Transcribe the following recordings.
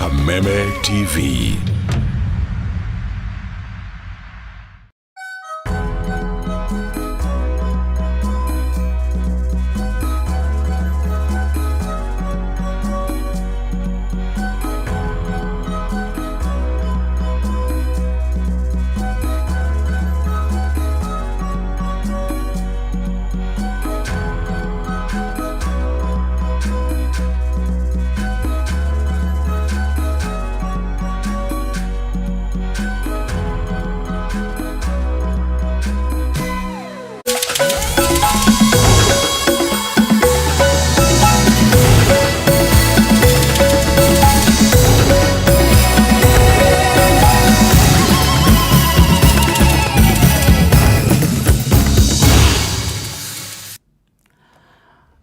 Kameme TV.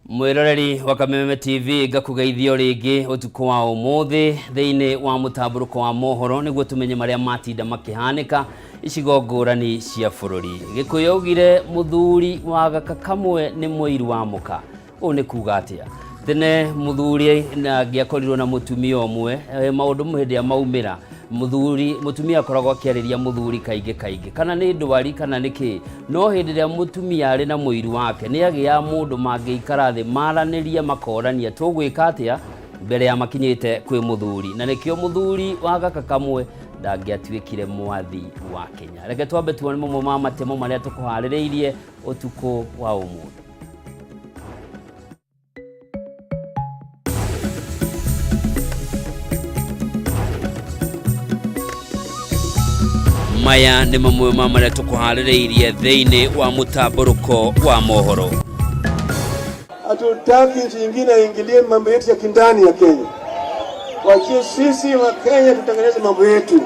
Mwiroreri wa Kameme TV, ngakugeithio ringi utuku wa umuthi thiini wa mutamburuko wa mohoro niguo tumenye maria matinda makihanika icigo ngurani cia bururi. Gikuyu augire muthuri wa gaka kamwe ni muiru wa muka. Ũũ nĩ kuga atia? Tene muthuri angĩakorirwo na mutumia ũmwe, maũndũ hĩndĩ ĩrĩa maumĩra, muthuri mutumia akoragwo akĩarĩria muthuri kaingĩ kaingĩ, kana nĩ ndwari kana nĩ kĩ. No hĩndĩ ĩrĩa mutumia arĩ na mũiru wake, nĩ agĩaga mũndũ mangĩikara thĩ maranĩrie, makorania tũgwĩka atĩa mbere ya makinyĩte kwĩ muthuri. Na nĩkĩo muthuri wa gaka kamwe ndangĩatuĩkire mwathi wa Kenya. Reke twambe tuone mamwe ma matemo marĩa tũkũharĩrĩirie ũtukũ wa ũmũthĩ. Maya nĩ mamwe ma marĩa tũkũharĩrĩirie thĩinĩ wa mũtambũrũko wa mohoro. Hatutaki nchi nyingine aingilie mambo yetu ya kindani ya Kenya. Wachie sisi wa Kenya tutengeneze mambo yetu.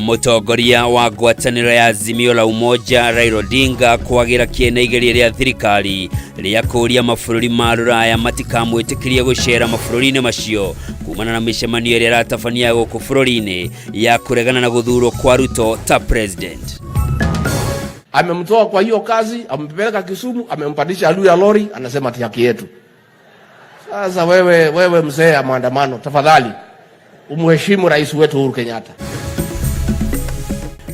Mũtongoria wa ngwatanĩro ya Azimio la Umoja Raila Odinga kwagĩra kĩene igeria rĩa thirikari rĩa kũũria mabũrũri ma rũraya matikamwĩtĩkĩrie gũcera mabũrũri-inĩ macio kumana na mĩcemanio ĩrĩa ĩratabania gũkũ bũrũri-inĩ ya kũregana na gũthurwo kwa Ruto ta president. Amemtoa kwa hiyo kazi, amempeleka Kisumu, amempandisha juu ya lori, anasema ati haki yetu. Sasa wewe mzee ya maandamano, tafadhali umheshimu rais wetu Uhuru Kenyatta.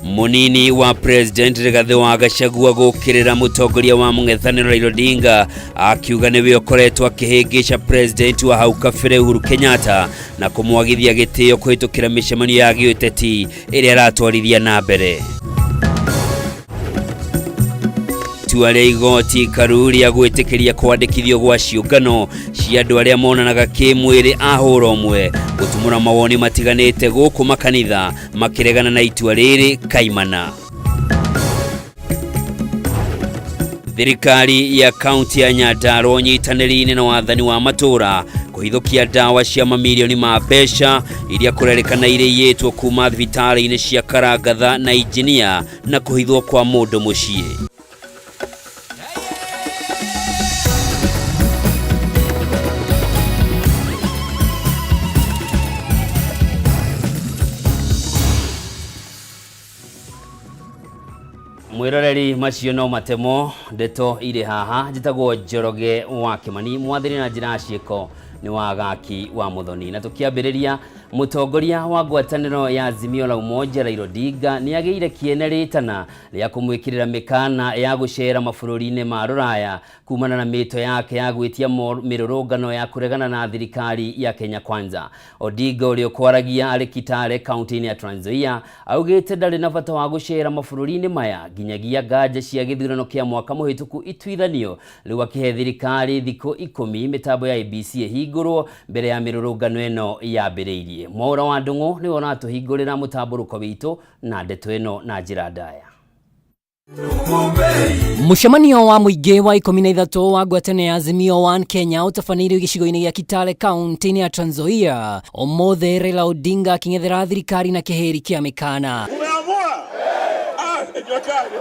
Munini wa president Rigathi wa Gachagua gũkĩrĩra mũtongoria wa mũng'ethanĩro Raila Odinga akiuga nĩwe ũkoretwo akĩhĩngĩca president wa hau kabere Uhuru Kenyatta na kũmwagithia gĩtĩo kũhĩtũkĩra mĩcemanio ya gĩũteti ĩrĩa aratwarithia na mbere. Itua rĩa igoti karu rĩa gwĩtĩkĩria kwandĩkithio gwa ciũngano cia andũ arĩa monanaga kĩmwĩrĩ a hũra ũmwe gũtumũra mawoni matiganĩte gũkũ makanitha makĩregana na itua rĩrĩ kaimana. Thirikari ya kaunti ya Nyandarua ũnyitanĩri-inĩ na wathani wa matũũra kũhithũkia ndawa cia mamirioni ma mbeca iria kũrerĩkana irĩiyĩtwo kuma thibitarĩ-inĩ cia Karangatha na Injinia na kũhithwo kwa mũndũ mũciĩ. Mwiroreri, macio no matemo ndeto irĩ haha. Njĩtagwo Njoroge wa Kĩmani, mwathĩri na njĩra ya ciĩko nĩ wagaki wa Muthoni. Na tũkĩambĩrĩria, mũtongoria wa ngwatanĩro ya Azimio la Umoja Raila Odinga nĩ agĩire kĩene rĩtana rĩa kũmwĩkĩrĩra mĩkana ya gũcera mabũrũri-inĩ ma rũraya kumana na mĩto yake ya gwĩtia mĩrũrũngano ya kũregana na thirikari ya Kenya Kwanza. Odinga, ũrĩa ũkwaragia arĩ Kitale kaunti-inĩ ya Trans Nzoia, augĩte ndarĩ na bata wa gũcera mabũrũri-inĩ maya nginyagia nganja cia gĩthurano kĩa mwaka mũhĩtũku ituithanio. Rĩu akĩhe thirikari thikũ 10 mĩtambo ya IEBC ĩhingũrwo mbere ya mĩrũrũngano ĩno yambĩrĩirie. Mwaũra wa Ndũng'ũ nĩwe ũratũhingũrĩra mũtambũrũko witũ na ndeto ĩno na njĩra ndaya. Mũcemanio wa mũingĩ wa 13 wa ngwatanĩro ya Azimio One Kenya ũtabanĩirio gĩcigo-inĩ gĩa Kitale kaunti-inĩ ya Trans Nzoia. Ũmũthĩ Raila Odinga akĩng'ethera thirikari na kĩhĩri kĩa mĩkana.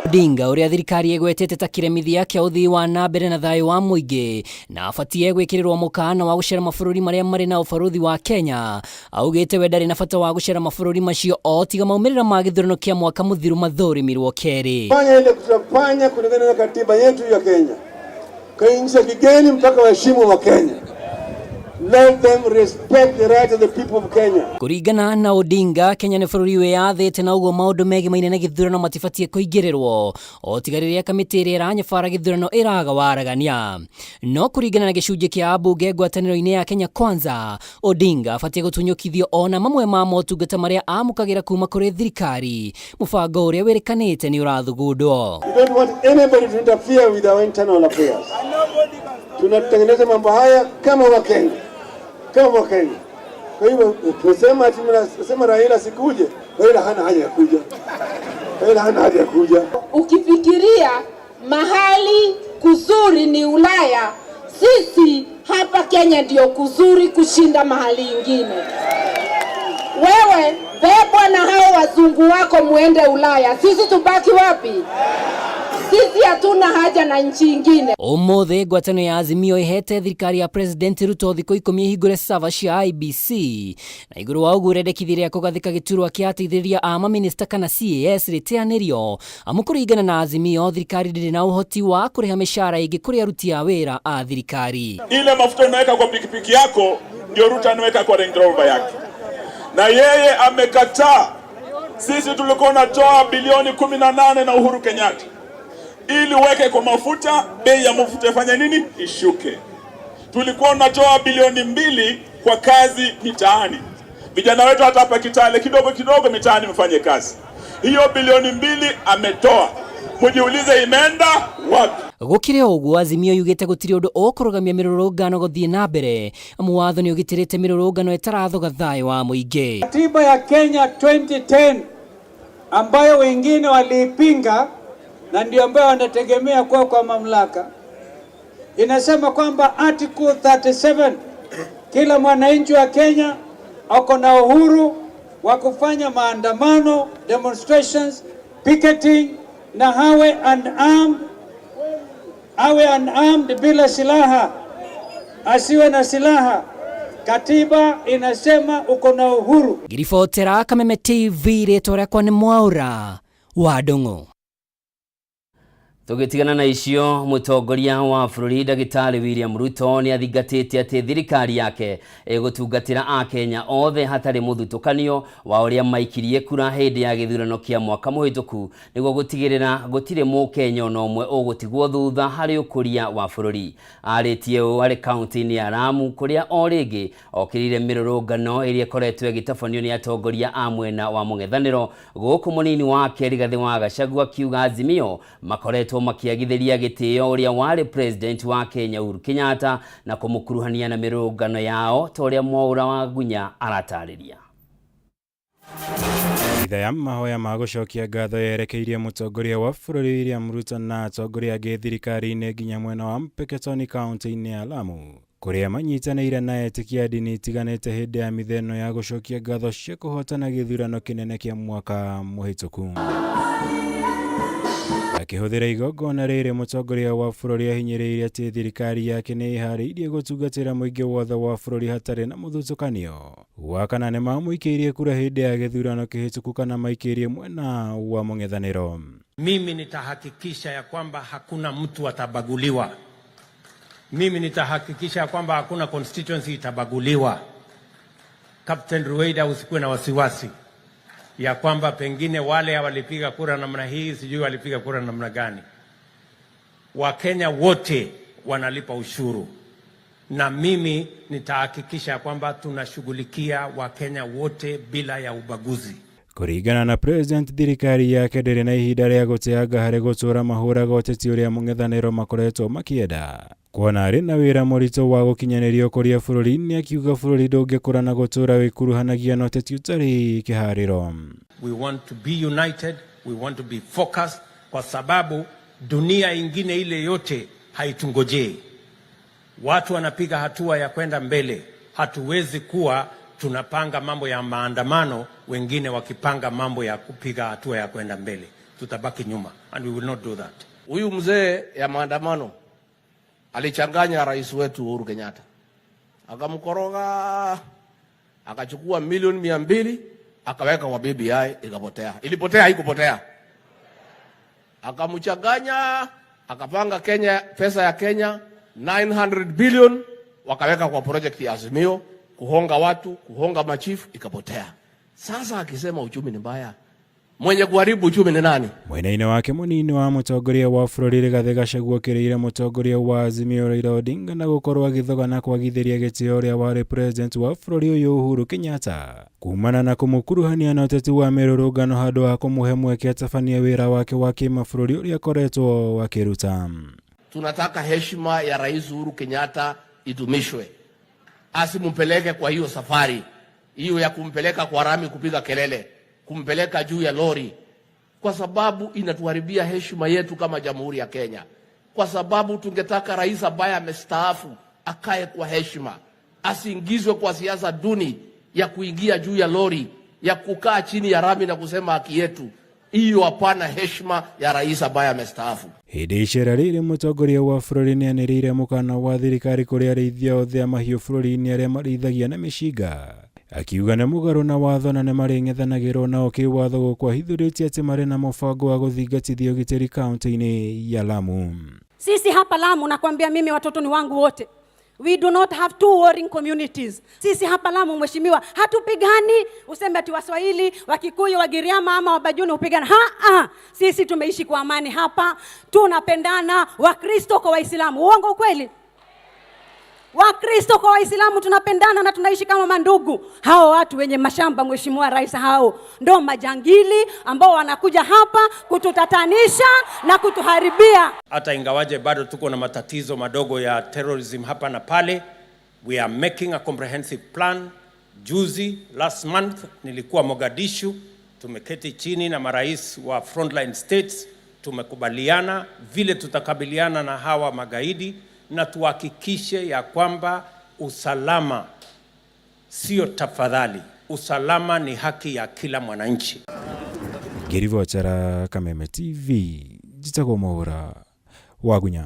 Odinga, ũrĩa thirikari ĩgwetete ta kĩremithia kĩa ũthii wa na mbere na thayũ wa mũingĩ na abatie gwĩkĩrĩrwo mũkana wa gũcera mabũrũri marĩa marĩ na ũbarũthi wa Kenya, augĩte we ndarĩ na bata wa gũcera mabũrũri macio o tiga maumĩrĩra ma gĩthurano kĩa mwaka mũthiru mathũrimirwo kerĩ. Fanya ile tutafanya kulingana na katiba yetu ya Kenya. Kwa nchi ya kigeni mpaka waheshimu wa Kenya. Let them respect the right of the people of Kenya. Kũringana na Odinga, Kenya nĩ bũrũri wĩyathĩte na ũguo maũndũ megimaine na gĩthurano matibatiĩ kũingĩrĩrwo o tiga rĩrĩa kamĩtĩ ĩrĩa ĩranyabara gĩthurano ĩraga waragania. No kũringana na gĩcunjĩ kĩa ambunge ngwatanĩro-inĩ ya Kenya Kwanza, Odinga abatiĩ gũtunyũkithio ona mamwe ma motungata marĩa amũkagĩra kuma kũrĩ thirikari, mũbango ũrĩa wĩrĩkanĩte nĩ ũrathugundwo. We don't want anybody to interfere with our internal affairs. Tunatengeneza mambo haya kama Wakenya, kama Wakenya. Kwa hivyo kusema ati mnasema Raila sikuje, Raila hana haja ya kuja, Raila hana haja ya kuja. Ukifikiria mahali kuzuri ni Ulaya, sisi hapa Kenya ndio kuzuri kushinda mahali ingine. Wewe bebwa na hao wazungu wako muende Ulaya, sisi tubaki wapi? Sisi hatuna haja na nchi ingine. Ũmũthĩ ngwatanĩro ya Azimio ĩhete thirikari ya President Ruto thikũ 10 ĩhingũre server cia IEBC na igũrũ wa ũguo rĩendekithia rĩa kũgathĩka gĩturwa kĩa ateithĩrĩria a mamĩnĩsta kana CAS rĩteanĩrio, amu kũringana na Azimio thirikari ndĩrĩ na ũhoti wa kũrĩha mĩcara ĩngĩ kũrĩ aruti a wĩra a thirikari. Ile mafuta unaweka kwa pikipiki yako ndio Ruto anaweka kwa Range Rover yake, na yeye amekataa. Sisi tulikuwa tunatoa bilioni 18 na Uhuru Kenyatta ili uweke kwa mafuta, bei ya mafuta ifanye nini? Ishuke. Tulikuwa tunatoa bilioni 2 kwa kazi mitaani, vijana wetu hata hapa Kitale kidogo kidogo mitaani mfanye kazi. Hiyo bilioni 2 ametoa, mujiulize imeenda wapi? Gũkĩrĩ o ũguo, Azimio yugĩte gũtirĩ ũndũ ũkũrũgamia mĩrũrũngano gũthiĩ na mbere, amu watho nĩ ũgitĩrĩte mĩrũrũngano ĩtarathoga thayũ wa mũingĩ. Katiba ya Kenya 2010 ambayo wengine waliipinga na ndio ambayo wanategemea kuwa kwa mamlaka, inasema kwamba Article 37 kila mwananchi wa Kenya ako na uhuru wa kufanya maandamano, demonstrations, picketing na awe unarmed, awe unarmed bila silaha, asiwe na silaha. Katiba inasema uko na uhuru. Ngiribotera Kameme TV, rĩtwa rĩakwa nĩ Mwaũra wa Ndung'u. Tũgĩtigana na icio, mũtongoria wa bũrũri Ndagĩtarĩ William Ruto nĩ athingatĩte atĩ thirikari yake ĩgũtungatĩra akenya othe hatarĩ mũthutũkanio wa ũrĩa maikirie kura hĩndĩ ya gĩthurano kĩa mwaka mũhĩtũku, nĩguo gũtigĩrĩra gũtirĩ mũkenya ona ũmwe ũgũtigwo thutha harĩ ũkũria wa bũrũri. Arĩtie ũũ harĩ kaunti-inĩ ya Lamu kũrĩa o rĩngĩ okĩrĩire mĩrũrũngano ĩrĩa ĩkoretwo ĩgĩtabanio nĩ atongoria a mwena wa mũng'ethanĩro, gũkũ mũnini wake Rigathĩ wa Gachagua akiuga Azimio makoretwo makĩagithĩria gĩtĩo ũrĩa warĩ president wa Kenya Uhuru Kenyatta na kũmũkuruhania na mĩrũrũngano yao ta ũrĩa Mwaũra wa Gunya aratarĩria. Itha ya mahoya ma gũcokia ngatho yerekeirie mũtongoria wa bũrũri William Ruto na atongoria angĩ thirikari-inĩ nginya mwena wa Mpeketoni kaunti-inĩ ya Lamu, kũrĩa manyitanĩire na etĩkia ndini itiganĩte hĩndĩ ya mĩtheno ya gũcokia ngatho cia kũhotana gĩthurano kĩnene kĩa mwaka mũhĩtũku. Akĩhũthĩra igongona rĩrĩ, mũtongoria wa bũrũri ahinyĩrĩirie atĩ thirikari yake nĩ ĩharĩirie gũtungatĩra mũingĩ wothe wa bũrũri hatarĩ na mũthutũkanio wa kana nĩ mamũikĩirie kura hĩndĩ ya gĩthurano kĩhĩtũku kana maikĩirie mwena wa mũng'ethanĩro. Mimi nitahakikisha ya kwamba hakuna mtu atabaguliwa. Mimi nitahakikisha ya kwamba hakuna constituency itabaguliwa. Captain Ruweida, usikuwe na wasiwasi ya kwamba pengine wale walipiga kura namna hii, sijui walipiga kura namna gani. Wakenya wote wanalipa ushuru, na mimi nitahakikisha kwamba tunashughulikia Wakenya wote bila ya ubaguzi. Kũringana na president, thirikari yake ndĩrĩ na ihinda rĩa gũteanga harĩ gũtũra mahũraga ũteti ũrĩa mũng'ethanĩro makoretwo makĩenda, kuona arĩ na wĩra mũritũ wa gũkinyanĩria ũkũria bũrũri-inĩ, akiuga bũrũri ndũngĩkũra na gũtũra wĩkuruhanagia na ũteti ũtarĩ kĩharĩro. We want to be united, we want to be focused, kwa sababu dunia ingine ile yote haitungojei. Watu wanapiga hatua ya kwenda mbele. Hatuwezi kuwa tunapanga mambo ya maandamano, wengine wakipanga mambo ya kupiga hatua ya kwenda mbele. Tutabaki nyuma and we will not do that. Huyu mzee ya maandamano alichanganya rais wetu Uhuru Kenyatta, akamkoroga, akachukua milioni 200 akaweka kwa BBI, ikapotea. Ilipotea, haikupotea. Akamchanganya, akapanga Kenya, pesa ya Kenya 900 billion. Wakaweka kwa project ya Azimio kuhonga watu, kuhonga machifu, ikapotea. Sasa akisema uchumi ni mbaya, mwenye kuharibu uchumi ni nani? Mwena-inĩ wake mũnini wa mũtongoria wa bũrũri Rigathĩ Gachagua okĩrĩire mũtongoria wa Azimio Raila Odinga na gũkorwo agĩthogana kwagithĩria gĩtĩo ũrĩa warĩ president wa bũrũri ũyũ Uhuru Kenyatta kumana na kũmũkuruhania na ũteti wa mĩrũrũngano handũ ha kũmũhe mweke atabanie wĩra wake wa kĩmabũrũri ũrĩa akoretwo akĩruta. Tunataka heshima ya Rais Uhuru Kenyatta idumishwe, asimpeleke kwa hiyo safari hiyo ya kumpeleka kwa rami kupiga kelele, kumpeleka juu ya lori, kwa sababu inatuharibia heshima yetu kama Jamhuri ya Kenya, kwa sababu tungetaka rais ambaye amestaafu akae kwa heshima, asiingizwe kwa siasa duni ya kuingia juu ya lori, ya kukaa chini ya rami na kusema haki yetu. Hiyo hapana heshima ya rais ambaye amestaafu. Hĩndĩ icera rĩrĩ mũtongoria wa bũrũri nĩanĩrĩire mũkana wa thirikari kũrĩ arĩithia othe a mahiũ bũrũri-inĩ arĩa marĩithagia na mĩcinga, akiuga nĩ mũgarũ na watho na nĩmarĩng'ethanagĩrwo nao kĩwatho gũkũ ahithũrĩtie atĩ marĩ na mũbango wa gũthingatithia ũgitĩri kaunti-inĩ ya Lamu. Sisi hapa Lamu, nakwambia mimi watoto ni wangu wote. We do not have two warring communities. Sisi hapa Lamu, mheshimiwa, hatupigani useme ati Waswahili, Wakikuyu, Wagiriama ama Wabajuni hupigana. Ha, ha. Sisi tumeishi kwa amani hapa, tunapendana, Wakristo kwa Waislamu. Uongo ukweli? Wakristo kwa Waislamu tunapendana na tunaishi kama mandugu. Hao watu wenye mashamba, mheshimiwa rais, hao ndo majangili ambao wanakuja hapa kututatanisha na kutuharibia. Hata ingawaje bado tuko na matatizo madogo ya terrorism hapa na pale, we are making a comprehensive plan. Juzi, last month, nilikuwa Mogadishu, tumeketi chini na marais wa frontline states, tumekubaliana vile tutakabiliana na hawa magaidi na tuhakikishe ya kwamba usalama sio tafadhali, usalama ni haki ya kila mwananchi. Ngĩribotera Kameme TV, njĩtagwo Mwaũra Wagunya.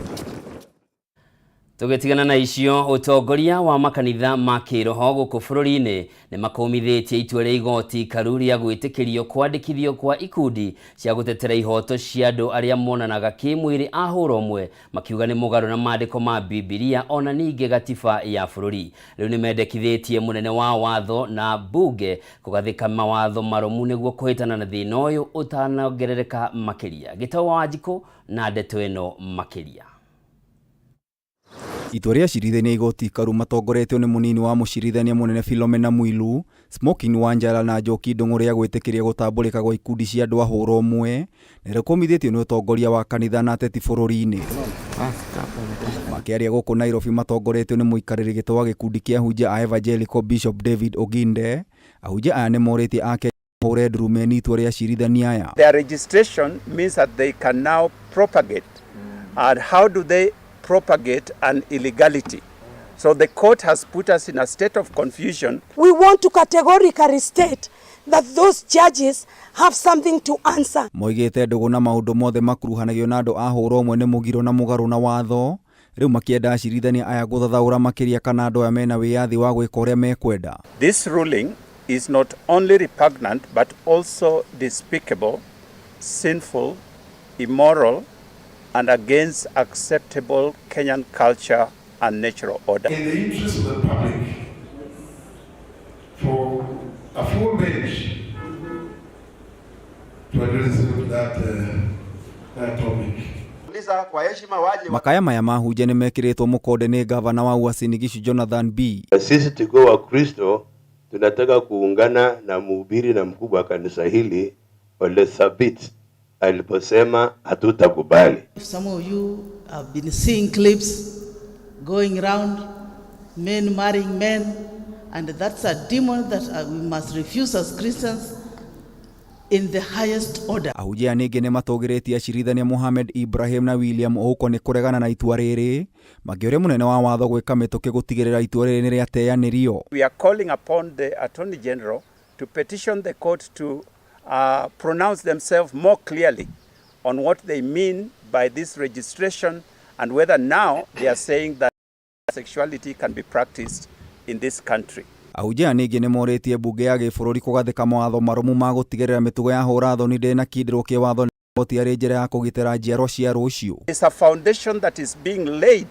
Tũgĩtigana na icio, ũtongoria wa makanitha ma kĩroho gũkũ bũrũri-inĩ nĩ makũmithĩtie itua rĩa igoti karu rĩa gwĩtĩkĩrio kwandĩkithio kwa ikundi cia gũtetera ihoto cia andũ arĩa monanaga kĩmwĩrĩ a hũra ũmwe, makiuga nĩ mũgarũ na maandĩko ma Bibilia ona ningĩ gatiba ya bũrũri. Rĩu nĩ mendekithĩtie mũnene wa watho na mbunge kũgathĩka mawatho marũmu nĩguo kũhĩtana na thĩna ũyũ ũtanongerereka makĩria. Gĩtau wa Wanjikũ na ndeto ĩno makĩria. Itua rĩa acirithania igoti karu matongoretio nĩ mũnini wa mũcirithania mũnene Philomena Mwilu, Smokin Wanjala na Njoki Ndung'u rĩa gwĩtĩkĩria gũtambũrĩka gwa ikundi cia andũ a hũra ũmwe nĩ rĩkũmithĩtio nĩ ũtongoria wa kanitha na ateti bũrũri-inĩ. Makĩaria gũkũ Nairobi matongoretio nĩ mũikarĩri gĩtĩ wa gĩkundi kĩa ahunjia a Evangelical Bishop David Oginde, ahunjia aya nĩ morĩtie Akenya mahũre ndurumeni itua rĩa acirithania aya. Their registration means that they can now propagate. And how do they propagate an illegality? So the court has put us in a state of confusion. We want to categorically state that those judges have something to answer. Moigĩte ndũgũ na maũndũ mothe makuruhanagio na andũ a hũra ũmwe nĩ mũgiro na mũgarũ na watho. Rĩu makĩenda acirithania aya gũthathaũra makĩria kana andũ aya mena wĩyathi wa gwĩka ũrĩa mekwenda. This ruling is not only repugnant but also despicable, sinful, immoral, and against acceptable Kenyan culture and natural order. In the interest of the public, for a full bench to address that topic. Makaya maya ma ahunjia nĩ mekĩrĩtwo mũkonde nĩ gavana wa Uasin Gishu Jonathan B. Sisi tukiwa Wakristo tunataka kuungana na mhubiri na mkubwa wa kanisa hili Ole Thabit aliposema hatutakubali. Some of you have been seeing clips going round, men marrying men, and that's a demon that we must refuse as Christians in the highest order. Ahunjia ningĩ nĩ matũgĩrĩtie acirithania Mohamed Ibrahim na William Ouko nĩ kũregana na itua rĩrĩ, makĩũria mũnene wa watho gwĩka mĩtũkĩ gũtigĩrĩra itua rĩrĩ nĩ rĩateanĩrio. We are calling upon the Attorney General to petition the court to pronounce themselves more clearly on what they mean by this registration and whether now they are saying that sexuality can be practiced in this country. Ahunjia ningĩ nĩ morĩtie mbunge ya gĩbũrũri kũgathĩka mawatho marũmu ma gũtigĩrĩra mĩtugo ya hũra-thoni ndĩnakindĩrwo kĩwatho nĩ igoti arĩ njĩra ya kũgitĩra njiarwa cia rũciũ. It's a foundation that is being laid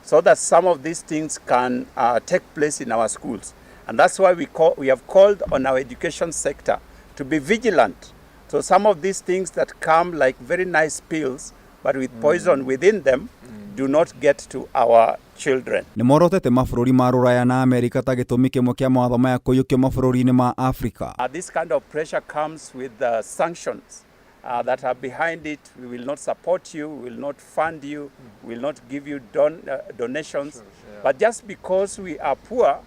so that some of these things can take place in our schools. And that's why we have called on our education sector to be vigilant. So some of these things that come like very nice pills, but with poison within them, do not get to our children. Nĩ morotete mabũrũri ma Rũraya na Amerika ta gĩtũmi kĩmwe kĩa mawatho maya kũiyũkio mabũrũri-inĩ ma Afrika. This kind of pressure comes with the sanctions that are behind it. We will not support you, we will not fund you, we will not give you donations. Sure, yeah. But just because we are poor,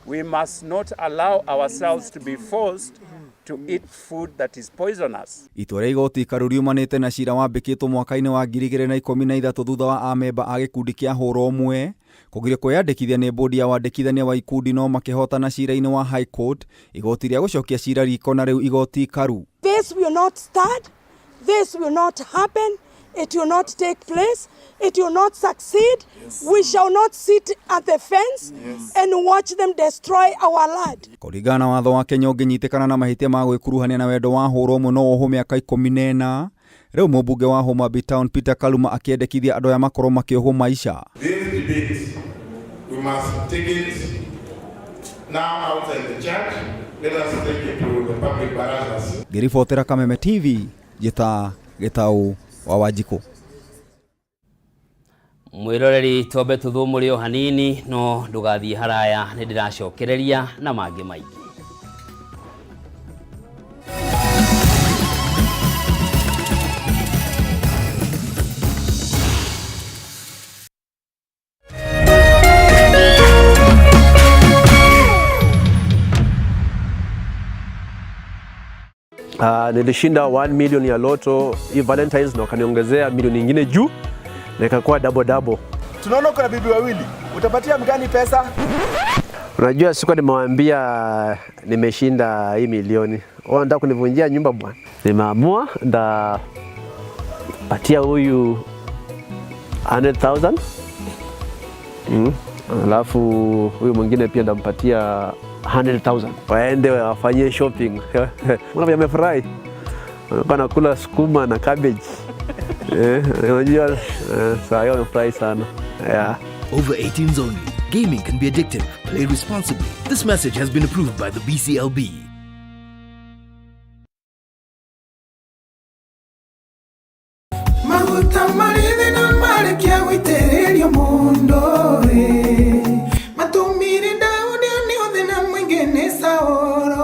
we must not allow ourselves to be forced to eat food that is poisonous. Itua rĩa igoti ikaru riumanĩte na cira wambĩkĩtwo mwaka-inĩ wa 2013 thutha wa amemba a gĩkundi kĩa hũra ũmwe kũgirio kwĩyandĩkithia nĩ bodi ya wandĩkithania wa ikundi no makĩhotana cira-inĩ wa High Court, igoti rĩa gũcokia cira riko na rĩu igoti ikaru. This will not start, this will not happen, it will not take place, it will not succeed. Yes. We shall not sit at the fence, yes, and watch them destroy our land. Kũringana na watho wa Kenya ũngĩnyitĩkana na mahĩtia ma gwĩkuruhania na wendo wa hũra ũmwe no wohwo mĩaka 14. Rĩu mũmbunge wa Homa Bay Town Peter Kaluma akĩendekithia andũ aya makorwo makĩohwo maica. This debate, we must take it now outside the church. Let us take it to the public barazas. Ngĩribotera Kameme TV, njĩta Gĩtaũ wa Wanjikũ. Mwiroreri twambe tuthumũre o hanini no ndũgathiĩ haraya nĩ ndĩracokereria na mangĩ maingĩ. Nilishinda 1 million ya loto hii Valentine's na wakaniongezea milioni nyingine juu na ikakuwa double double. Tunaona kuna bibi wawili, utapatia mgani pesa? Unajua siku nimewaambia nimeshinda hii milioni. Wao wanataka kunivunjia nyumba bwana. Nimeamua ndapatia huyu 100,000. Alafu huyu mwingine pia ndampatia 100,000. Waende wafanyie shopping. Mbona wamefurahi? Wamekuwa nakula sukuma na cabbage. Unajua saa hiyo wamefurahi sana. Yeah. Over 18s only. Gaming can be addictive. Play responsibly. This message has been approved by the BCLB. Maguta marithi na marekia gũitĩrĩrio mũndũ matumire Daudi nĩ thĩna mũingĩ nĩ Saũlũ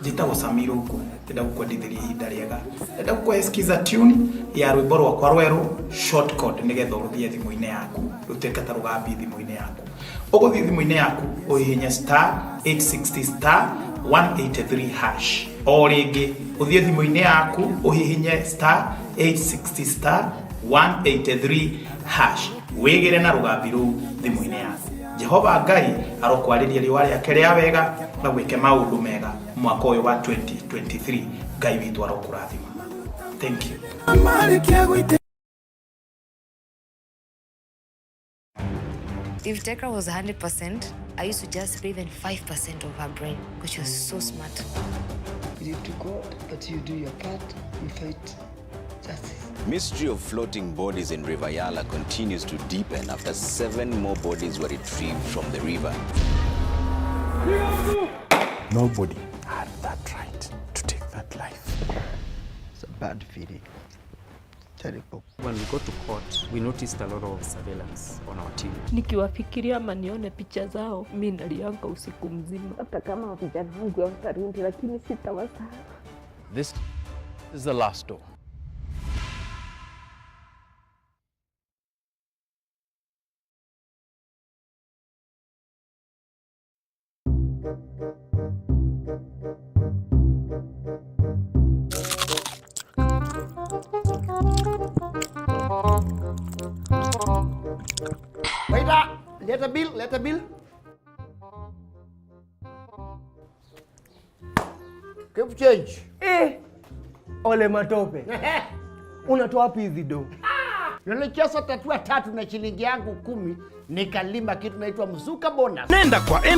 Njĩtagwo Samiruku, ndĩrenda gũkwendithĩria ihinda rĩega, ndĩrenda gũkũhe skiza tune ya rwĩmbo rwakwa rwerũ short code nĩgetha ũrũthie thimũ-inĩ yaku rũtuĩke ta rũgambi thimũ-inĩ yaku. Ũgũthiĩ thimũ-inĩ yaku ũhihinye star 860 star 183 hash. O rĩngĩ ũthiĩ thimũ-inĩ yaku ũhihinye star 860 star 183 hash wĩgĩre na rũgambi rũu thimũ-inĩ yaku. Jehova Ngai arokwarĩria riũa rĩake rĩa wega na gwĩke maũndũ mega mwaka ũyũ wa 2023. Ngai witũ arokũrathima. Thank you. If Tekra was 100%, I used to just pay even 5% of her brain because she was so smart. Believe to God that you do your part and fight justice. Mystery of floating bodies in River Yala continues to deepen after 7 more bodies were retrieved from the river. Nobody had that right to take that life. It's a bad feeling. Terrible. When we got to court, we noticed a lot of surveillance on our team. Nikiwafikiria ama nione picha zao, mi nalianga usiku mzima. Hata kama vijana wangu hawatarudi, lakini sitawasahau. This is the last door. Waiter, let a bill, let a bill. Keep change. Ole matope. Unatoa wapi hizi do? Nilicheza tatua tatu na shilingi yangu 10 nikalima kitu naitwa mzuka bonus. Nenda kwa